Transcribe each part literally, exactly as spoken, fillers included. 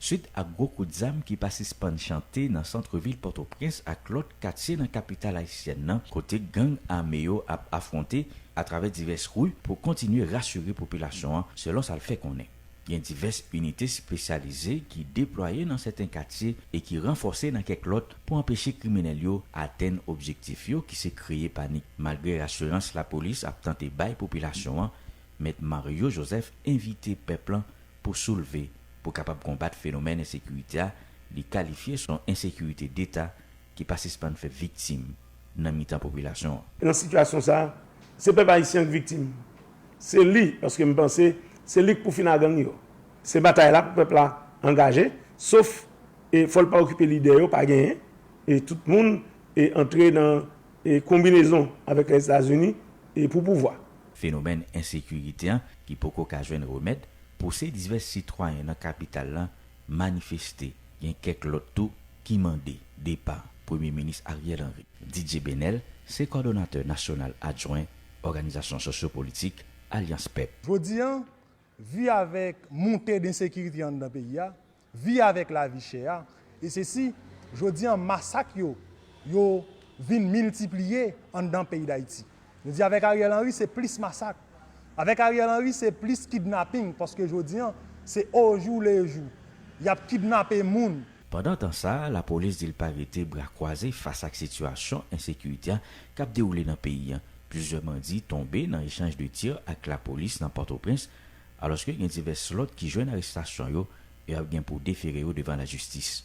Swit ak gwo kout zam ki pa sispann chante nan sant vil Pòtoprens ak lòt katye nan kapital ayisyèn nan, kote gang ame yo ap afwonte atravè divès ri pou kontinye rasire popilasyon an, selon sa l fè konnen. Gen divès inite espesyalize ki deplwaye nan sèten katye e ki ranfòse nan kèk lòt pou anpeche kriminèl yo atenn objektif yo ki se kreye panik. Malgre rasirans lapolis ap tante bay popilasyon an, Mèt Mario Joseph envite pèp lan pou soulve, pou kapab konbat fenomèn ensekirite a, li kalifye se yon ensekirite deta ki pa sispann fè viktim nan mitan popilasyon an. Nan sitiyasyon sa a, se pèp ayisyen an k viktim. Se li, paske m panse se li k pou fin a gang yo. Se batay la pou pèp la angaje, sof e fò l pa okipe lidè yo, pa genyen, e tout moun e antre nan e konbinezon avèk Lèzetazini e pou pouvwa. Fenomèn ensekirite an ki poko ka jwenn remèd pouse divès sitwayen nan kapital lan manifeste, gen kèk lòt tou ki mande depa Premye Minis Ariel Henry. Didier Benel se kòdonatè nasyonal adjwen Òganizasyon Sosyopolitik Alyans Pèp. Jodi a, vi avèk monte de ensekirite anndan peyi a, vi avèk lavi chè a, e se si, jodi a, masak yo, yo vin miltipliye anndan peyi Dayiti. Nou di avèk Ariel Henry, se plis masak. Avèk Ariel Henry, se plis kidnaping, paske jodi a, se au jour le jour. Y ap kidnape moun. Pandan tan sa a, lapolis di l pa rete bra kwaze fas ak sitiyasyon ensekirite a k ap dewoule nan peyi a. Plizyè bandi tonbe nan echanj de tir ak lapolis nan Pòtoprens, alòske gen divès lòt ki jwenn arestasyon yo e ap gen pou defere yo devan lajistis.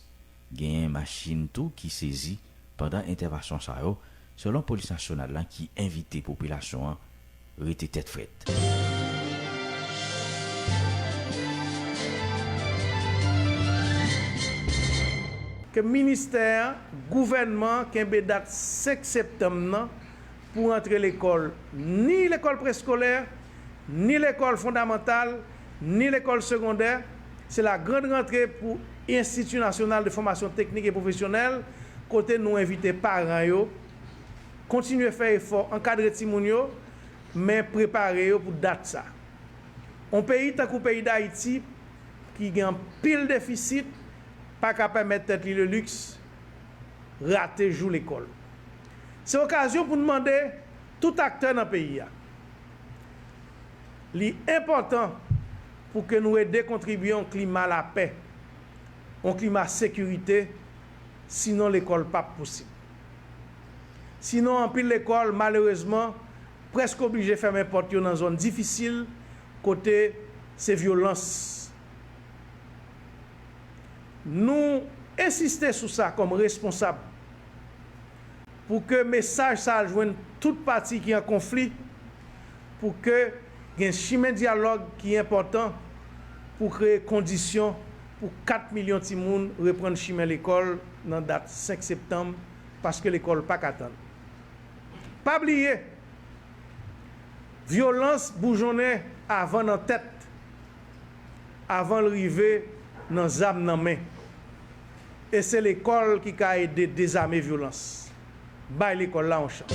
Genyen machin tou ki sezi pandan entèvansyon sa yo, selon Polis Nasyonal la ki envite popilasyon an rete tèt frèt. Ke ministè an, gouvènman an kenbe dat senk septanm nan pou rantre lekòl, ni lekòl preskolè, ni lekòl fondamantal, ni lekòl segondè. Se la grande rentrée pou Institut National de Formation Technique et Professionnelle, kote nou envite paran yo kontinye fè efò, ankadre timoun yo, men prepare yo pou dat sa. On peyi tankou peyi Dayiti, ki gen anpil defisit, pa ka pèmèt tèt li le luxe rate jou lekòl. Se okazyon pou n mande tout aktè nan peyi a. Li enpòtan pou ke nou ede kontribye yon klima lapè, yon klima sekirite, sinon lekòl p ap posib. Sinon, anpil lekòl, malerezman, prèske oblije fèmen pòt yo nan zòn difisil, kote se vyolans. Nou ensiste sou sa kòm responsab, pou ke mesaj sa al jwenn tout pati ki an konfli, pou ke gen chimen dyalòg ki enpòtan pou kreye kondisyon pou kat milyon timoun reprann chimen lekòl nan dat senk septanm, paske lekòl pa ka tann. Pa bliye, vyolans boujonnen avan nan tèt, avan l rive nan zam nan men. E se lekòl ki ka ede dezame vyolans. Bay lekòl la yon chans.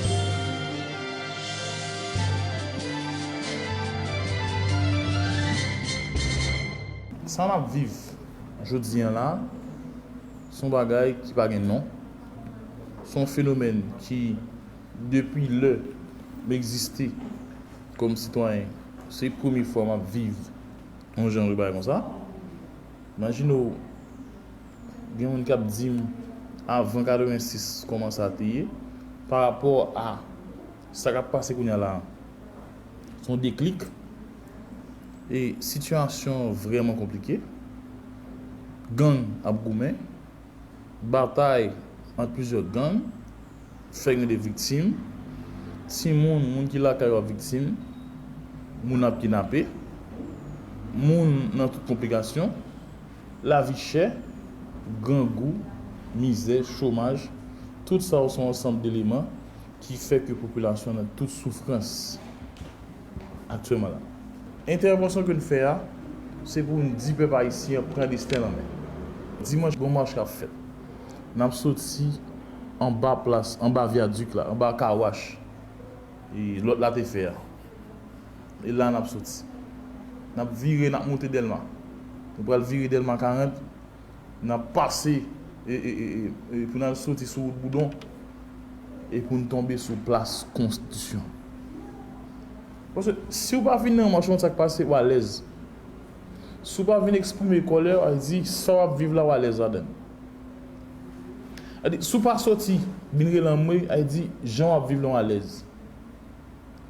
Sa n ap viv jodi a la, se yon bagay ki pa gen non. Se yon fenomèn ki, depi lè m egziste kòm sitwayen, se premye fwa m ap viv yon jan de bagay konsa. Imajine w, gen moun k ap di m, avan katrevensis, kòman sa te ye, pa rapò a sa k ap pase kounye a la a. Se yon deklik. E sitiyasyon an vrèman konplike. Gang ap goumen. Batay ant plizyè gang fè gen de viktim. Timoun, moun ki lakay yo ap viktim. Moun ap kidnape. Moun nan tout konplikasyon. Lavi chè, grangou, mizè, chomaj, tout sa yo se yon ansanm deleman ki fè ke popilasyon nan tout soufrans aktyèlman la. Entèvansyon ke n fè a, se pou n di pèp ayisyen an pran desten l an men. Dimanch, gon mach k ap fèt. N ap soti anba plas, anba vyadik la, anba kawach, e, lòt la te fè a. E la n ap soti. N ap vire, n ap monte Dèlma. Nou pral vire Dèlma karant, N ap pase e, e, e, e, e pou n al soti sou wout Boudon e pou n tonbe sou plas Konstitisyon. Paske si w pa vin nan mach, ou konn sa k pase, w alèz. Si w pa vin eksprime kòlè w, a di sa w ap viv la, w alèz ladan l. A di, si w pa soti, vin rele anmwe, a di jan w ap viv la, w alèz.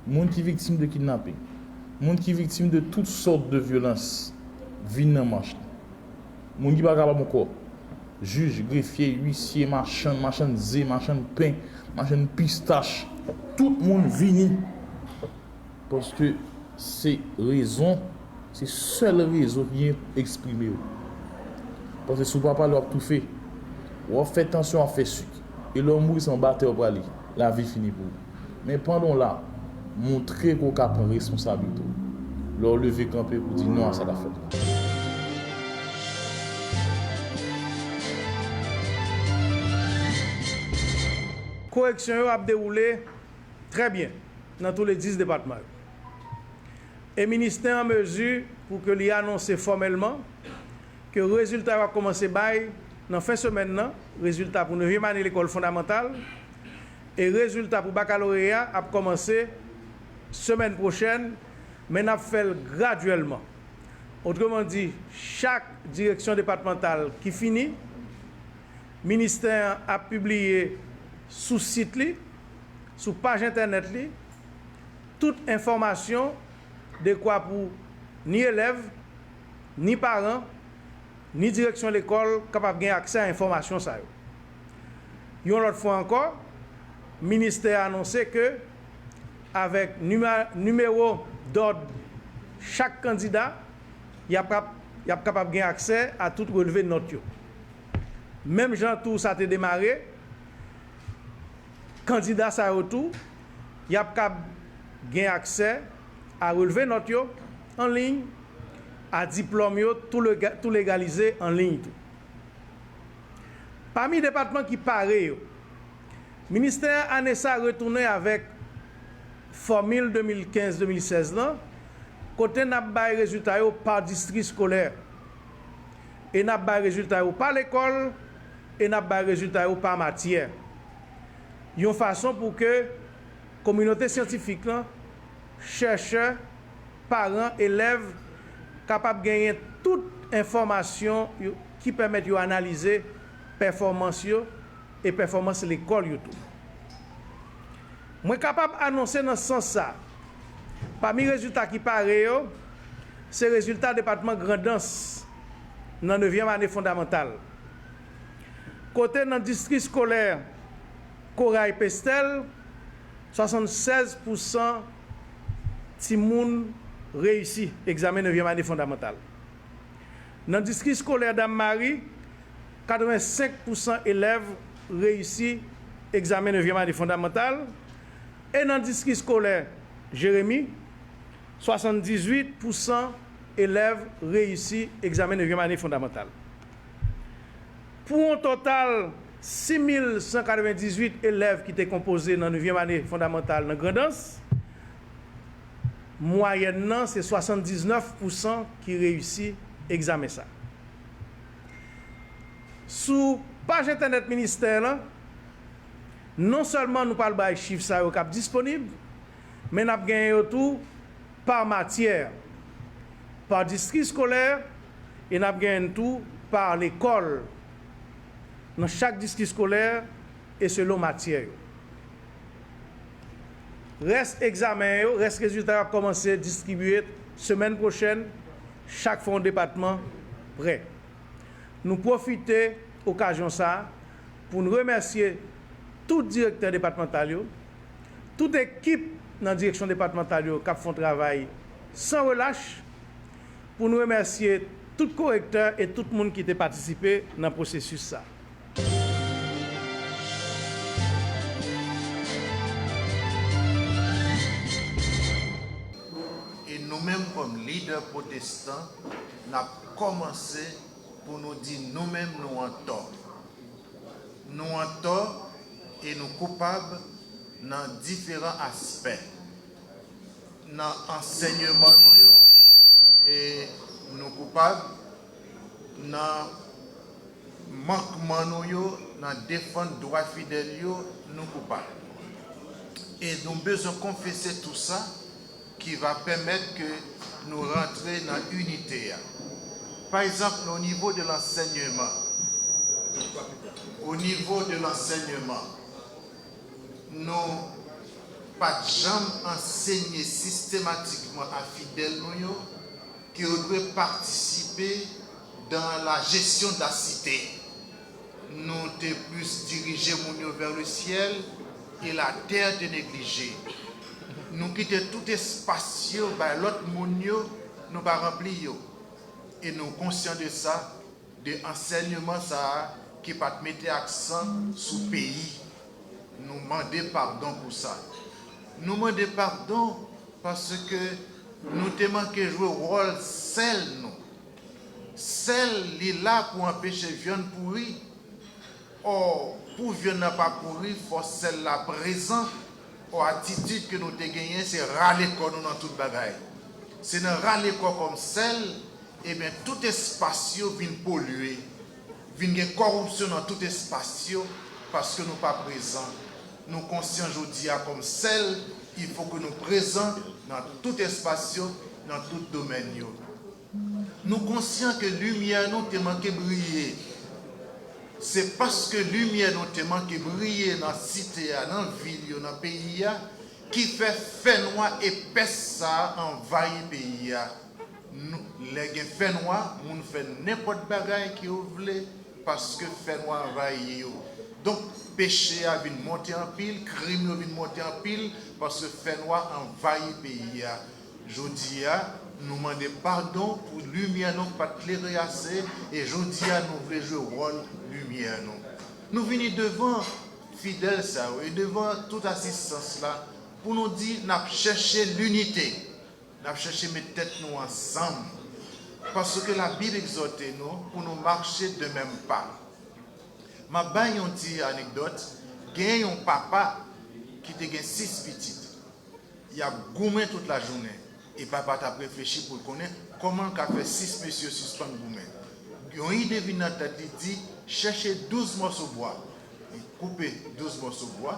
Moun ki viktim de kidnaping, moun ki viktim de tout sòt de vyolans, vin nan mach la. Moun ki pa kapab ankò, jij, grefye, uisye, machann, machann ze, machann pen, machann pistach, tout moun vini. Paske se rezon, se sèl rezon ki gen, eksprime w. Paske si w pa pale, w ap toufe. W ap fè tansyon, w ap fè sik. E lè w mouri, se anba tè w prale. Lavi fini pou ou. Men pandan w la, montre ke w ka pran responsablite w. Lè w leve kanpe pou di non a sa k ap fèt la. Koreksyon yo ap dewoule trè byen nan tou le dis depatman yo. E ministè an mezi pou ke li anonse fòmèlman ke rezilta yo ap kòmanse bay nan fen semèn nan, rezilta pou nevyèm ane lekòl fondamantal, e rezilta pou bakaloreya ap kòmanse semèn pwochèn, men n ap fè l gradyèlman. Otreman di, chak direksyon depatmantal ki fini, ministè an ap pibliye sou sit li, sou paj entènèt li, tout enfòmasyon dekwa pou ni elèv, ni paran, ni direksyon lekòl kapab gen aksè a enfòmasyon sa yo. Yon lòt fwa ankò, ministè a anonse ke avèk nima-, nimewo dòd chak kandida, y ap kap-, y ap kapab gen aksè a tout relve nòt yo. Menm jan tou sa te demare, kandida sa yo tou, y ap kab gen aksè a relve nòt yo an liy, a diplòm yo tou lega-, tou legalize an liy tou. Pami depatman ki pare yo, ministè an ane sa retounen avèk fòmil de mil kenz de mil sèz lan, kote n ap bay rezilta yo pa distri eskolè, e n ap bay rezilta yo pa lekòl, e n ap bay rezilta yo pa matyè. Yon fason pou ke kominote syantifik lan, chèchè, paran, elèv kapab genyen tout enfòmasyon yo, ki pèmèt yo analize pèfòmans yo e pèfòmans lekòl yo tou. Mwen kapab anonse nan sans sa, pami rezilta ki pare yo, se rezilta depatman Grandans nan nevyèm ane fondamantal. Kote nan distri eskolè Koray Pestèl, swasannsèz pousan timoun reyisi egzamen nevyèm ane fondamantal. Nan distri eskolè Dam Mari, katrevensenk pousan elèv reyisi egzamen nevyèm ane fondamantal, e nan distri eskolè Jeremi, swasanndizwit pousan elèv reyisi egzamen nevyèm ane fondamantal. Pou yon total sis mil san katrevenndizwit elèv ki te konpoze nan nevyèm ane fondamantal nan Grandans, mwayèn nan se swasanndiznèf pousan ki reyisi egzamen sa. Sou paj entènèt ministè lan, non sèlman nou pral bay chif sa yo k ap disponib, men n ap genyen yo tou pa matyè, pa distri eskolè, e n ap genyen tou pa lekòl nan chak distri eskolè e selon matyè yo. Rès egzamen yo, rès rezilta yo ap kòmanse distribye semèn pwochèn, chak fwa yon depatman prè. Nou pwofite okazyon sa a pou n remèsye tout direktè depatmantal yo, tout ekip nan direksyon depatmantal yo k ap fè yon travay san relach, pou n remèsye tout korektè e tout moun ki te patisipe nan pwosesis sa. E nou menm kòm lidè pwotestan, n ap kòmanse pou nou di nou menm nou antò. Nou antò e nou koupab nan diferan aspè. Nan ansèyman nou yo, e nou koupab nan mankman nou yo nan defann dwa fidèl yo, nou koupab. E nou bezwen konfese tou sa ki va pèmèt ke nou rantre nan inite a. Pa egzanp, o nivo de lansèyman, o nivo de lansèyman, nou pa t janm ansenye sistematikman a fidèl nou yo ke yo dwe patisipe dans la gestion de la cité. Nou te plis dirije moun yo vers le ciel et la terre te négligée. Nou kite tout espas yo bay lòt moun yo, nou pa ranpli yo. E nou konsyan de sa, de ansèyman sa a ki pa t mete aksan sou peyi. Nou mande padon pou sa. Nou mande padon paske nou te manke jwe wòl sèl nou. Sèl li la pou anpeche vyann pouri. Ò, pou vyann nan pa pouri, fò sèl la prezan. Ò, atitid ke nou te genyen, se rale kò nou nan tout bagay. Se nan rale kò kòm sèl, ebyen, tout espas yo vin polye, vin gen kòripsyon nan tout espas yo, paske nou pa prezan. Nou konsyan jodi a kòm sèl, il faut que nou prezan nan tout espas yo, nan tout domèn yo. Nou konsyan ke limyè nou te manke briye. Se paske limyè nou te manke briye nan site a, nan vil yo, nan peyi a, ki fè fènwa epès sa a anvayi peyi a. Nou, lè gen fènwa, moun fè nenpòt bagay ke yo vle, paske fènwa anvayi yo. Donk, peche a vin monte anpil, krim yo vin monte anpil, paske fènwa anvayi peyi a. Jodi a, nou mande padon pou limyè nou pa t klere ase, e jodi a, nou vle jwe wòl limyè nou. Nou vini devan fidèl sa yo, e devan tout asistans la, pou nou di n ap chèche linite, n ap chèche met tèt nou ansanm, paske Labib egzòte nou pou nou mache de menm pa. M ap bay yon ti anekdòt, gen yon papa ki te gen sis pitit. Y ap goumen tout lajounen, e papa t ap reflechi pou l konnen kòman l ka fè sis mesye sispann goumen. Yon ide vin nan tèt li, di, chèche douz mòso bwa. Li koupe douz mòso bwa,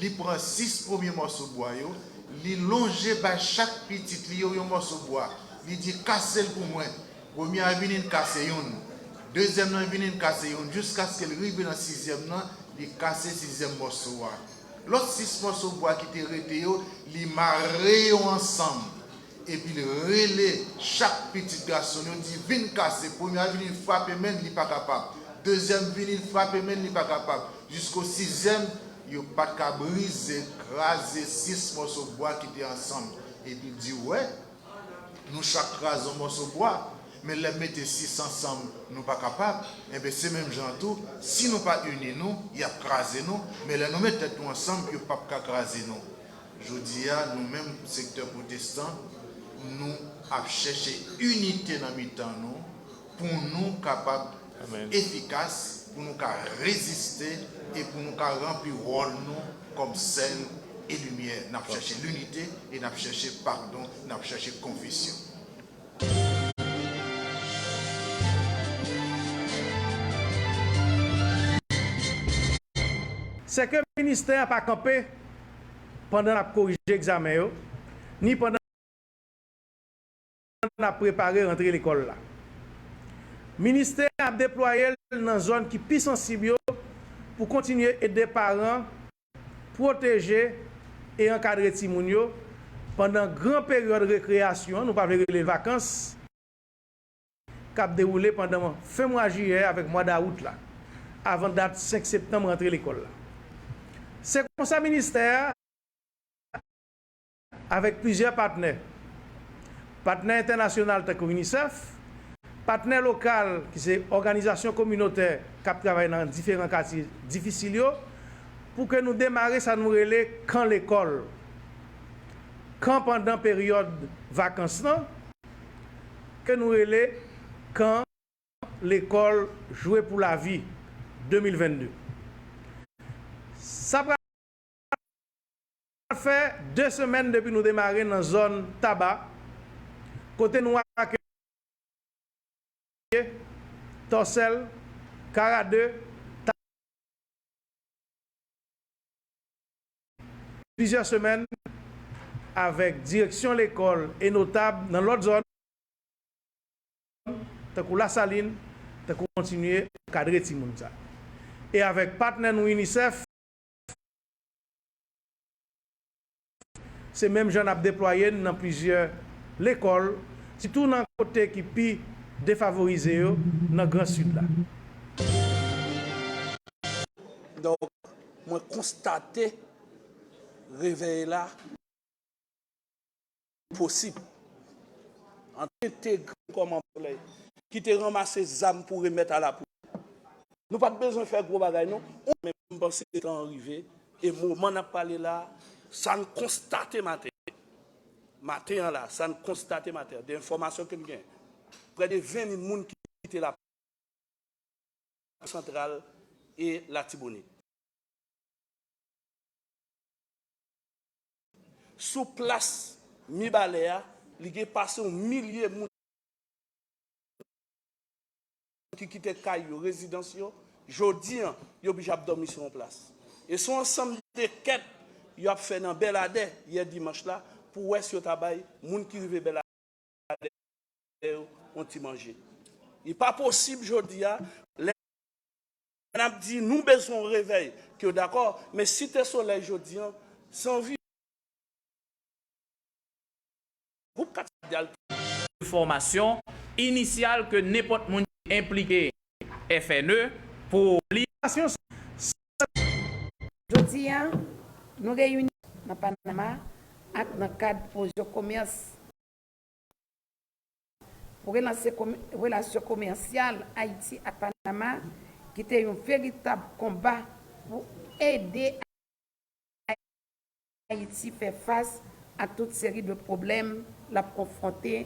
li pran sis premye mòso bwa yo, li lonje bay chak pitit li yo yon mòso bwa. Li di, kase l pou mwen. Premye a vini, l kase youn. Dezyèm nan vini, l kase youn. Jiskaske l rive nan sizyèm nan, li kase sizyèm mòso a. Lòt sis mòso bwa ki te rete yo, li mare yo ansanm. Epi l rele chak pitit gason l, li di, vin kase. Premye a vini, l frape men l, li pa kapab. Dezyèm vini, l frape men l, li pa kapab. Jisko sizyèm, yo pa t ka brize, kraze sis mòso bwa ki te ansanm. Epi l di, wè, nou chak kraze yon mòso bwa, men lè mete sis ansanm, nou pa kapab. Enben, se menm jan tou, si nou pa ini nou, y ap kraze nou, men lè nou met tèt nou ansanm, yo p ap ka kraze nou. Jodi a, nou menm sektè pwotestan, nou ap chèche inite nan mitan nou pou nou kapab efikas, pou nou ka reziste e pou nou ka ranpli wòl nou kòm sèl e limyè. N ap chèche linite e n ap chèche padon, n ap chèche konfesyon. Sèke ministè a pa kanpe pandan n ap korije egzamen yo, ni pandan n ap prepare rantre lekòl la. Ministè a ap deplwaye l nan zòn ki pi sansib yo pou kontinye ede paran pwoteje e ankadre timoun yo pandan gran peryòd rekreyasyon, nou pa vle rele l vakans, k ap dewoule pandan fen mwa jiyè avèk mwa dawout la, avan dat senk septanm rantre lekòl la. Se konsa ministè a, avèk plizyè patnè, patnè entènasyonal tankou UNICEF, patnè lokal ki se òganizasyon kominotè k ap travay nan diferan katye difisil yo, pou ke nou demare sa nou rele kan lekòl. Kan pandan peryòd vakans lan, ke nou rele kan lekòl Jwe pou lavi de mil vennde. Sa pral fè de semèn depi nou demare nan zòn Taba, kote nou akeye Tòsèl, Kara de, plizyè semèn avèk direksyon lekòl e notab nan lòt zòn, tankou Lasalin, tankou kontinye ankadre timoun sa. E avèk patnè nou UNICEF, se menm jan n ap deplwaye n nan plizyè lekòl, sitou nan kote ki pi defavorize yo nan Gran Sid la. Donk, mwen konstate revèy la posib. Antre entegre kòm anplwaye ki te ranmase zam pou remèt a lapolis. Nou pa t bezwen fè gwo bagay non. Men m panse tan an rive e moman n ap pale la, sa n konstate maten, maten an la, sa n konstate maten an, de enfòmasyon ke n gen, prè de ven mil moun ki kite la Santral e Latibonit. Sou plas Mibalè a, li gen pase yon milye moun ki kite kay yo, rezidans yo, jodi an, yo oblije ap dòmi sou yon plas. E se yon ansanm de kèt yo ap fè nan Bèladè yè dimanch la pou wè si yo ta bay moun ki rive Bèladè yo yon ti manje. Li pa posib jodi a, lè n ap di nou bezwen yon revèy, ke yo dakò, men Site Solèy jodi an, se yon vi gwoup kat Fòmasyon inisyal ke nenpòt moun ki enplike F N E pou li. Jodi a, nou reyini nan Panama ak nan kad pwojè komès pou relanse relasyon komèsyal Ayiti ak Panama, ki te yon veritab konba pou ede Ayiti fè fas a tout seri de pwoblèm l ap konfwonte.